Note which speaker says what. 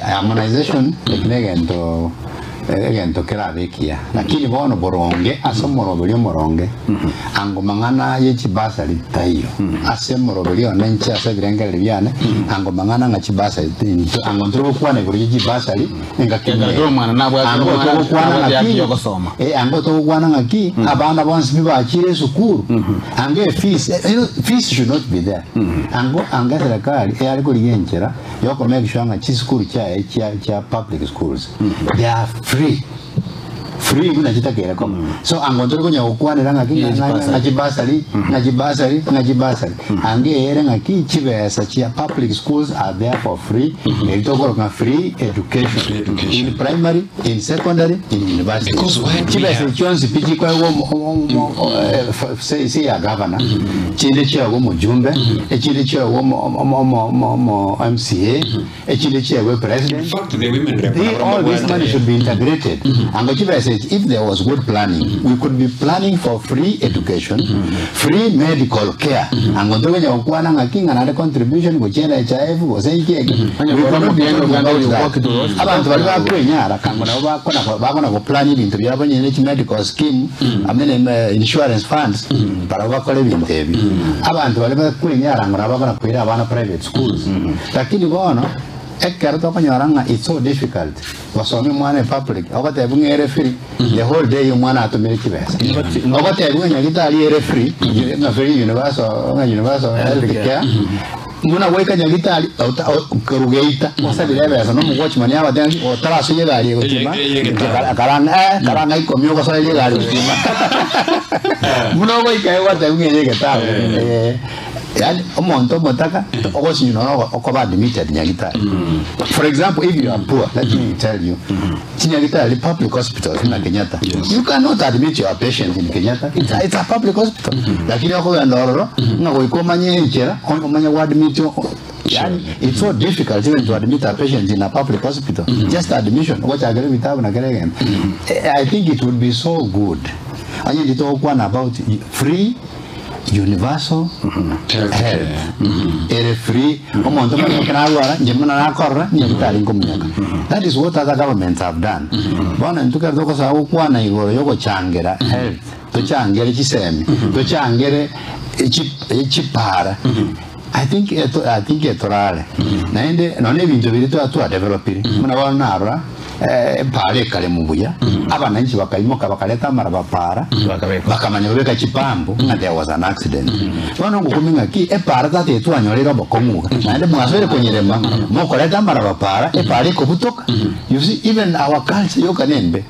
Speaker 1: Harmonization eki negento egento kerabe ekiya, lakini bono boronge ase omoroberi omoronge ango mang'ana ye chibasari taiyo. Ase omoroberi one inche ase ebirengererio biane ango mang'ana ng'a chibasari ango ntore gokwana igoro ye chibasari engaki
Speaker 2: Ekero
Speaker 1: eye.
Speaker 2: kera omwana nabwate
Speaker 1: Ango
Speaker 2: omwana
Speaker 1: togokwana
Speaker 2: nabwate haki
Speaker 1: ng'aki
Speaker 2: yogosoma.
Speaker 1: eh, ango togokwana ng'aki abana bonsi pi bachire esukuru ango efees you know, fees should not be there ango ango eserekari eyare korigia enchera Yoko make sure ng'a chisukuru chiaye chia chia public schools they are free free buna chitakere koba so ango ntori konya gokwanera ng'aki ng'a ng'a ng'a chibasari ng'a chibasari ng'a chibasari ange ere ng'aki chibesa chia public schools are there for free eri tokoroka ng'a free education
Speaker 3: Free education.
Speaker 1: in primary in secondary in university
Speaker 3: Because why do we
Speaker 1: chibesa
Speaker 3: have-
Speaker 1: chionsi pi chikoegwa omo- omo- omo- o- eh, f- se se ya gavana chinde chiaegwa omojumbe echinde chiaegwa omo omo omo omo omo MCA echinde chiaegwa
Speaker 3: In
Speaker 1: president
Speaker 3: fact, the women rep
Speaker 1: The, all this money should be integrated. And Chibesa says, if there was good planning, we could be planning for free education, free medical care. And ngotokenya gokwana ng'aki ng'a nare contribution gochia NHIF gose inki eke.
Speaker 2: Onye
Speaker 1: We
Speaker 2: kora
Speaker 1: could not be
Speaker 2: omogeni
Speaker 1: talking
Speaker 2: ogende
Speaker 1: about
Speaker 2: oyo
Speaker 1: that.
Speaker 2: walk to the hospital.
Speaker 1: Abanto baria bakwenyara kango nabo bakona bakona goplan ebinto biabo nyene chi medical scheme I mean insurance funds barabwo bakore ebinto ebi. Abanto baria bakwenyara ng'a nabo bakona koira abana private schools. Lakini bono ekero tokonyora ng'a it's so difficult gosomia omwana e public ogotebiwa ng'a ere free the whole day omwana atomire chibesa. Ogotebiwa ng'a nyagitari ere free ng'a free universal ng'a universal health care Buna goika nyagitari ota- o- korwa geita osabire ebesa na omowatchman agotebi ng'aki otarasoyia egari egotima
Speaker 3: Eye- eye egetanda.
Speaker 1: kara- karanga eh, karanga ikomi ogosoeria egari gotima buna ogoika iga ogotebi ng'a eye egetanda eh, yaani omonto omotaka ogosinywa nonya ogo- okoba admitted nyagitari. For example if you are poor let me tell you chinyagitari public hospitals buna Kenyatta you cannot admit your patient in Kenyatta it's a, it's a public hospital lakini okogenda ororo ng'a goika omanye enchera omanye go admit yani it's so difficult even to admit a patient in a public hospital just admission ogochakera ebitabu na kera egento Eh, I think it would be so good onye intwe togokwana about free Universal health ere free omonto omanye ekero arwara inche buna nakorora nyagitari nkomonyoka that is what other governments have done bono intwe ekero togosoa gokwana igoro yogochangera health tochangere chisemi tochangere echi echipara I think eto I think etorare naende nonye ebinto biria twa twadevelopire buna bono narora Epaara ekaremwa buya, abananchi bakaimoka bakareta amaraba paara,
Speaker 2: Bakabeka.
Speaker 1: bakamanya kobeka chipambu ng'a there was an accident. Bono ngokumia ng'aki epaara tata etwanyoreire obokong'u iga, naende mwasoire konyerema mokoreta amaraba paara, epaara ekobutoka. You see even our culture yoka nembe.